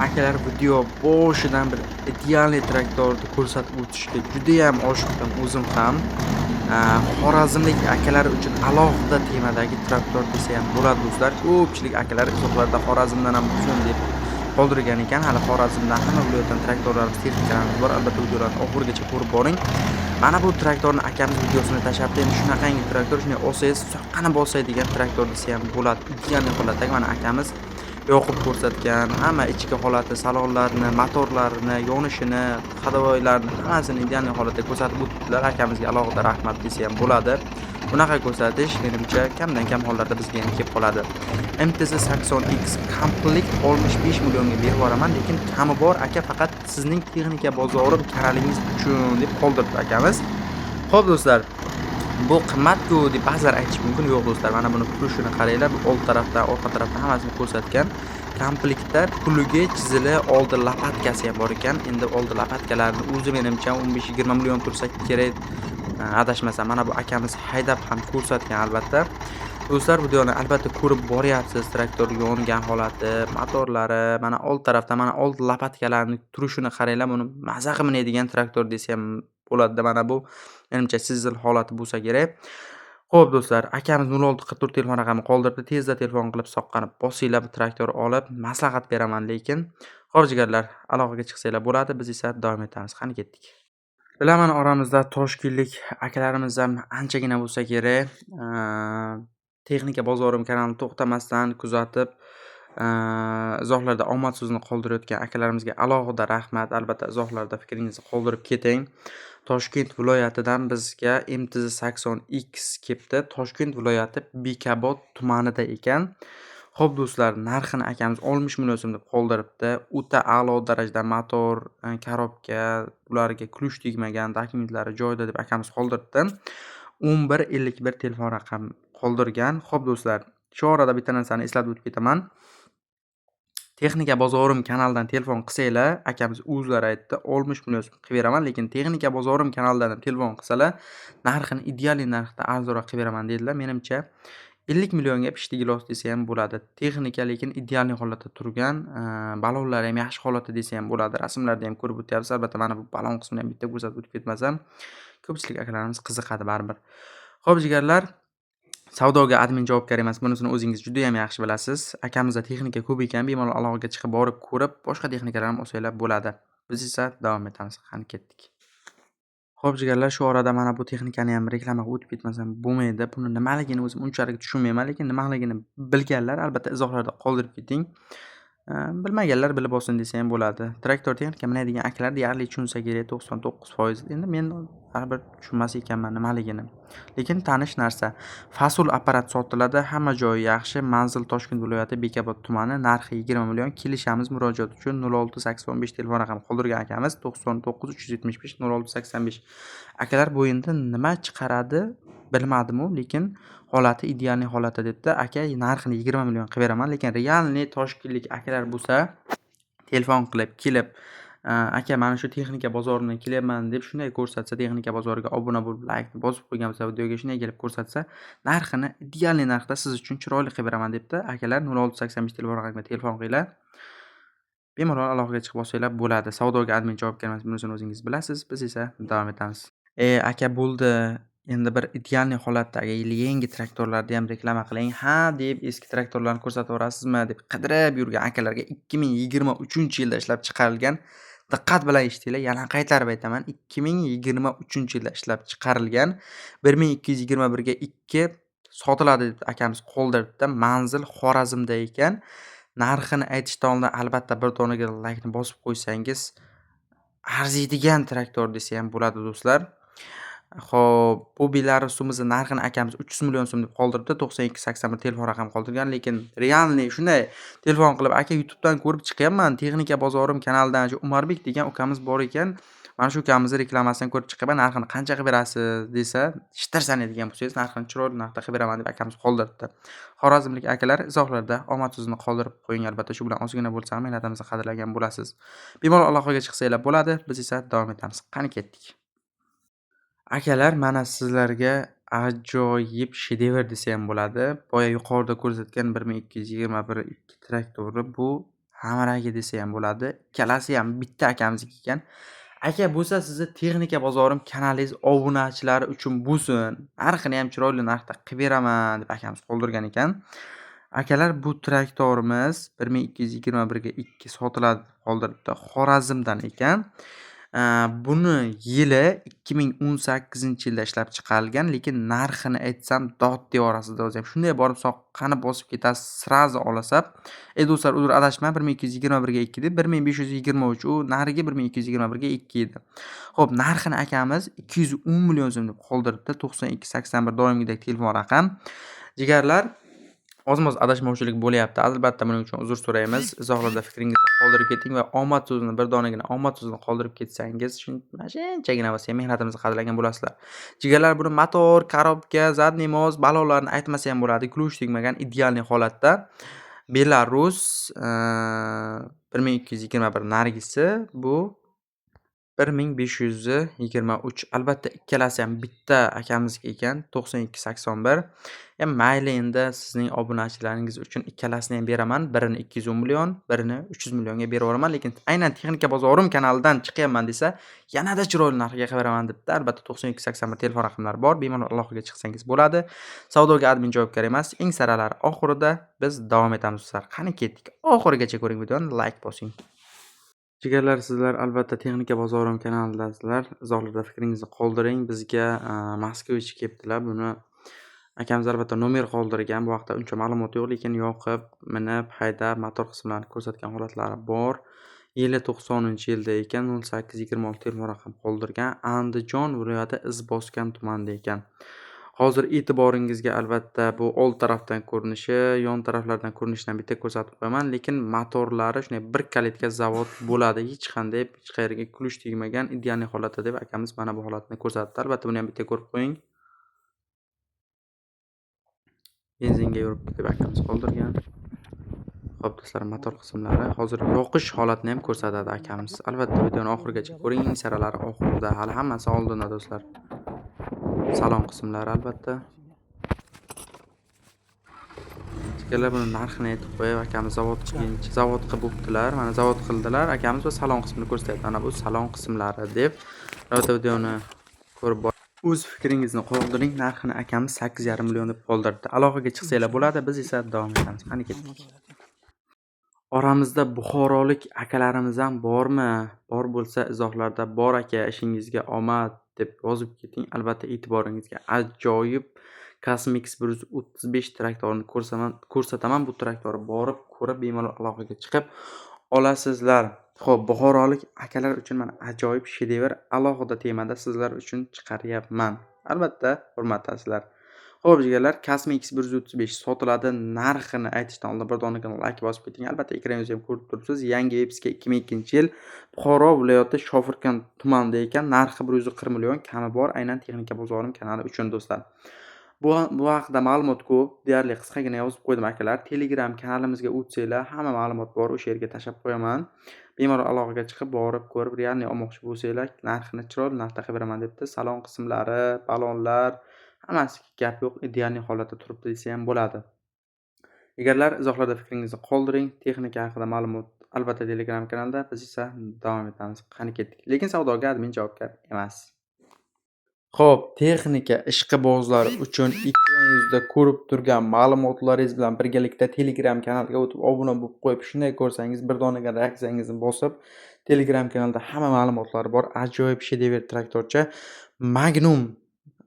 Akalar, video boshidan bir идеальный traktorni ko'rsatib o'tishga judayam oshiqdim o'zim ham. Xorazmlik akalar uchun alohida temadagi traktor desa ham bo'ladi do'stlar. Ko'pchilik akalar izohlarda Xorazmdan ham bo'lsin deb qoldirgan ekan. Hali Xorazmdan, hamma viloyatdan traktorlarimiz, texnikalarimiz bor. Albatta videolarni oxirigacha ko'rib boring. Mana bu traktorni akamiz videosini tashlabdi. Endi shunaqangi traktor, shunday olsangiz, soqqani bosadigan traktor desa ham bo'ladi. Идеальный holatdagi mana akamiz yoqib ko'rsatgan, hamma ichki holati, salonlarini, motorlarini, yonishini, ходовой larni hammasini идеальный holatda ko'rsatib o'tibdilar. Akamizga alohida rahmat desa ham bo'ladi. Bunaqa ko'rsatish menimcha kamdan kam hollarda bizga ham kelib qoladi. MTZ 80X komplekt 65 millionga berib yuboraman, lekin kami bor aka, faqat sizning Texnika bozorim kanalingiz uchun deb qoldiribdi akamiz. Xo'p do'stlar, bu qimmat-ku deb ba'zilar aytishi mumkin. Yo'q do'stlar, mana buni turishini qaranglar. Bu old tarafdan, orqa tarafdan hammasini ko'rsatgan. Komplektda plugi, chizili, oldi lopatkasi ham bor ekan. Endi oldi lopatkalarni o'zi menimcha 15-20 million tursa kerak, adashmasam. Mana bu akamiz haydab ham ko'rsatgan albatta. Do'stlar, videoni albatta ko'rib boryapsiz. Traktor yongan holati, motorlari, mana old tarafda mana old lopatkalarni turishini qaranglar. Buni maza qilib minadigan traktor desa ham bo'ladida. Mana bu menimcha chizil holati bo'lsa kerak. Xo'p do'stlar, akamiz 0644 telefon raqami qoldirdi. Tezda telefon qilib soqqanib bosinglar bu traktor olib, maslahat beraman lekin. Xo'p jigarlar, aloqaga chiqsanglar bo'ladi. Biz esa davom etamiz. Qani ketdik. Bilaman, oramizda toshkentlik akalarimiz ham anchagina bo'lsa kerak. Texnika bozorim kanalini to'xtamasdan kuzatib, izohlarda omad so'zini qoldirayotgan akalarimizga alohida rahmat. Albatta izohlarda fikringizni qoldirib keting. Toshkent viloyatidan bizga MTZ 80X kelibdi. Toshkent viloyati Bekobod tumanida ekan. Xo'p do'stlar, narxini akamiz 60 million so'm deb qoldiribdi. O'ta a'lo darajada motor, korobka, ularga ключ tegmagan, dokumentlari joyida deb akamiz qoldiribdi. 1151 telefon raqam qoldirgan. Xo'p do'stlar, shu orada bitta narsani eslatib o'tib ketaman. Texnika bozorim kanalidan telefon qilsanglar, akamiz o'zlari aytdi, 60 million so'm qilib beraman, lekin Texnika bozorim kanalidan ham telefon qilsalar, narxini идеальный narxda arzonroq qilib beraman dedilar. Menimcha 50 millionga pishdi gilos desa ham bo'ladi. Texnika lekin идеальный holatda turgan, balonlari ham yaxshi holatda desa ham bo'ladi. Rasmlarda ham ko'rib o'tyapsiz. Albatta mana bu balon qismini ham bitta ko'rsatib o'tib ketmasam, ko'pchilik akalarimiz qiziqadi baribir. Xo'p jigarlar, savdoga admin javobgar emas. Bunisini o'zingiz juda ham yaxshi bilasiz. Akamizda texnika ko'p ekan, bemalol aloqaga chiqib borib ko'rib, boshqa texnikalar ham olsanglar bo'ladi. Biz esa davom etamiz. Qani ketdik. Xo'p jigarlar, shu orada mana bu texnikani ham reklama qilib o'tib ketmasam bo'lmaydi. Buni nimaligini o'zim unchalik tushunmayman, lekin nimaligini bilganlar albatta izohlarda qoldirib keting. Bilmaganlar bilib olsin desa ham bo'ladi. Traktor texnika minadigan akalar deyarli tushunsa kerak 99%. Endi men baribir tushunmas ekanman nimaligini. Lekin tanish narsa. Fasul apparat sotiladi, hamma joyi yaxshi. Manzil Toshkent viloyati Bekobod tumani, narxi 20 million. Kelishamiz. Murojaat uchun 0685 telefon raqami qoldirgan akamiz 99 375 0685. Akalar, bu endi nima chiqaradi bilmadim-u, lekin holati идеальный holatda debdi. Aka, narxini 20 million qilib beraman, lekin реальный toshkentlik akalar bo'lsa, telefon qilib kelib, aka, mana shu Texnika bozoridan kelyapman deb shunday ko'rsatsa, Texnika bozoriga obuna bo'lib, laykni bosib qo'ygan bo'lsa, videoga shunday kelib ko'rsatsa, narxini идеальный narxda siz uchun chiroyli qilib beraman debdi. Akalar, 0685 telefon raqamiga telefon qilinglar. Bemalol aloqaga chiqib olsanglar bo'ladi. Savdoga admin javobgar emas, bunisini o'zingiz bilasiz. Biz esa davom etamiz. E, aka, bo'ldi. Endi bir идеальный holatdagi yangi traktorlarni ham reklama qiling. Ha, deb eski traktorlarni ko'rsataverasizmi deb qidirib yurgan akalarga 2023-yilda ishlab chiqarilgan, diqqat bilan eshitinglar, yana qaytarib aytaman, 2023-yilda ishlab chiqarilgan 1221 ga 2 sotiladi deb akamiz qoldiribdi. Manzil Xorazmda ekan. Narxini aytishdan oldin albatta bir donaga laykni bosib qo'ysangiz, arziydigan traktor desa ham bo'ladi do'stlar. Xo'p, bu Belarusimizni narxini akamiz 300 million so'm deb qoldiribdi. 9281 telefon raqami qoldirgan, lekin реальный shunday telefon qilib, aka, YouTubedan ko'rib chiqyapman, Texnika bozorim kanalidan shu Umarbek degan ukamiz bor ekan. Mana shu ukamizni reklamasidan ko'rib chiqyapman, narxini qancha qilib berasiz desa, shitir sanaydigan bo'lsangiz, narxini chiroyli narxda qilib beraman deb akamiz qoldiribdi. Xorazmlik akalar, izohlarda omad so'zini qoldirib qo'ying albatta. Shu bilan ozgina bo'lsa ham mehnatimizni qadrlagan bo'lasiz. Bemalol aloqaga chiqsanglar bo'ladi. Biz esa davom etamiz. Qani ketdik. Akalar, mana sizlarga ajoyib shedevr desa ham bo'ladi. Boya yuqorida ko'rsatgan 1221 2 traktori bu Hamragi desa ham bo'ladi. Ikkalasi ham bitta akamizniki ekan. Aka bo'lsa sizni Texnika bozorim kanalingiz obunachilari uchun bo'lsin. Narxini ham chiroyli narxda qilib beraman deb akamiz qoldirgan ekan. Akalar, bu traktorimiz 1221 ga 2 sotiladi deb qoldiribdi. Xorazmdan ekan. Buni yili 2018-yilda ishlab chiqarilgan, lekin narxini aytsam dod deyorasiz o'zi ham. Shunday borib soqqani bosib ketasiz, srazi olasiz. Do'stlar, uzr, adashman, 1221 ga 2 deb 1523, u narigi 1221 ga 2 edi. Xo'p, narxini akamiz 210 million so'm deb qoldiribdi. 9281 doimgidek telefon raqam. Jigarlar, ozmoz adashmovchilik bo'lyapti. Albatta buning uchun uzr so'raymiz. Izohlarda fikringizni qoldirib keting va omad so'zini, bir donagina omad so'zini qoldirib ketsangiz, shunchagina bo'lsa ham mehnatimizni qadrlagan bo'lasizlar. Jigarlar, buni motor, korobka, zadniy moz, balolarni aytmasa ham bo'ladi. Kluch tegmagan, idealniy holatda. Belarus 1221 nargisi, bu 1523. Albatta ikkalasi ham bitta akamizniki ekan, 9281. Mayli, endi sizning obunachilaringiz uchun ikkalasini ham beraman. Birini 210 million, birini 300 millionga berib yuboraman, lekin aynan Texnika bozorim kanalidan chiqyapman desa, yanada chiroyli narxga qilib beraman debdi. Albatta 9281 telefon raqamlari bor. Bemalol aloqaga chiqsangiz bo'ladi. Savdoga admin javobgar emas. Eng saralari oxirida, biz davom etamiz do'stlar. Qani ketdik. Oxirigacha ko'ring videoni, like bosing. Jigarlar, sizlar albatta Texnika bozorim kanalidasizlar. Izohlarda fikringizni qoldiring. Bizga Moskvich kelibdilar. Buni akamiz albatta nomer qoldirgan. Bu haqda uncha ma'lumot yo'q, lekin yoqib, minib, haydab, motor qismlarini ko'rsatgan holatlari bor. Yili 90-yilda ekan, 0826 telefon raqam qoldirgan. Andijon viloyati Izboskan tumanida ekan. Hozir e'tiboringizga albatta bu old tarafdan ko'rinishi, yon taraflardan ko'rinishidan bitta ko'rsatib qo'yaman, lekin motorlari shunday bir kalitka zavod bo'ladi. Hech qanday hech qayerga kluch tegmagan, idealniy holatda deb akamiz mana bu holatni ko'rsatdi. Albatta buni ham bitta ko'rib qo'ying. Benzinga yuribdi deb akamiz qoldirgan. Xo'p do'stlar, motor qismlari hozir yoqish holatini ham ko'rsatadi akamiz. Albatta videoni oxirigacha ko'ring, eng saralari oxirida, hali hammasi oldinda do'stlar. Salon qismlari albatta. Jigarlar, buni narxini aytib qo'yib, akamiz zavod qilguncha zavod qilib bo'ptilar. Mana zavod qildilar. Akamiz va salon qismini ko'rsatyapti. Mana bu salon qismlari deb. Albatta videoni ko'rib o'z fikringizni qoldiring. Narxini akamiz 8,5 million deb qoldirdi. Aloqaga chiqsanglar bo'ladi. Biz esa davom etamiz. Qani ketdik. Oramizda buxorolik akalarimiz ham bormi? Bor bo'lsa izohlarda bor aka, ishingizga omad deb yozib keting. Albatta e'tiboringizga ajoyib Cosmix 135 traktorini ko'rsataman. Bu traktorni borib ko'rib, bemalol aloqaga chiqib olasizlar. Xo'p, buxorolik akalar uchun mana ajoyib shedevr alohida temada sizlar uchun chiqaryapman. Albatta hurmatlasizlar. Xo'p, jigarlar, Cosmix 135 sotiladi. Narxini aytishdan oldin bir donagina like bosib keting. Albatta ekraningizni ham ko'rib turibsiz. Yangi Epska 2002-yil, Buxoro viloyati Shofirkon tumanida ekan. Narxi 140 million, kami bor. Aynan Texnika bozorim kanali uchun do'stlar. Bu haqida ma'lumot ko'p, deyarli qisqagina yozib qo'ydim akalar. Telegram kanalimizga o'tsanglar, hamma ma'lumot bor, o'sha yerga tashlab qo'yaman. Bemalol aloqaga chiqib, borib ko'rib, realniy olmoqchi bo'lsanglar, narxini chiroyli narxda qilib beraman debdi. Salon qismlari, balonlar, hammasi gap yo'q, idealniy holatda turibdi desa ham bo'ladi. Agarlar izohlarda fikringizni qoldiring. Texnika haqida ma'lumot albatta Telegram kanalida, biz esa davom etamiz. Qani ketdik. Lekin savdoga admin javobgar emas. Xo'p, texnika ishqibozlari uchun ekran yuzida ko'rib turgan ma'lumotlaringiz bilan birgalikda Telegram kanaliga o'tib obuna bo'lib qo'yib, shunday ko'rsangiz bir donaga reaksiyangizni bosib, Telegram kanalida hamma ma'lumotlar bor. Ajoyib shedevr traktorcha Magnum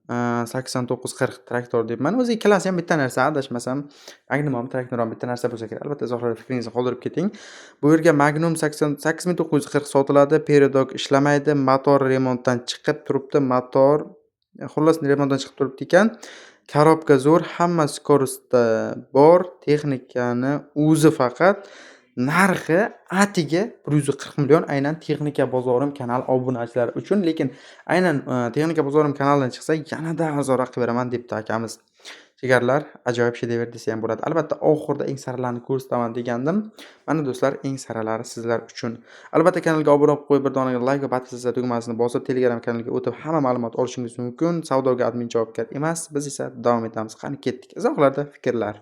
8940 traktor deyapman. O'zi ikkalasi ham bitta narsa, adashmasam Magnum ham traktor ham bitta narsa bo'lsa kerak. Albatta izohlarda fikringizni qoldirib keting. Bu yerga Magnum 8940 sotiladi. Peredok ishlamaydi, motor remontdan chiqib turibdi, motor xullas remontdan chiqib turibdi ekan. Korobka zo'r, hamma skorostda bor, texnikani o'zi faqat narxi atiga 140 million aynan Texnika bozorim kanali obunachilari uchun, lekin aynan Texnika bozorim kanalidan chiqsa yanada arzonroq qilib beraman debdi akamiz. Jigarlar, ajoyib shedevr desa ham bo'ladi. Albatta oxirida eng saralarini ko'rsataman degandim. Mana do'stlar, eng saralari sizlar uchun. Albatta kanalga obuna bo'lib qo'yib, bir dona like va podpisatsiya tugmasini bosib, Telegram kanaliga o'tib hamma ma'lumot olishingiz mumkin. Savdoga admin javobgar emas. Biz esa davom etamiz. Qani ketdik. Izohlarda fikrlar.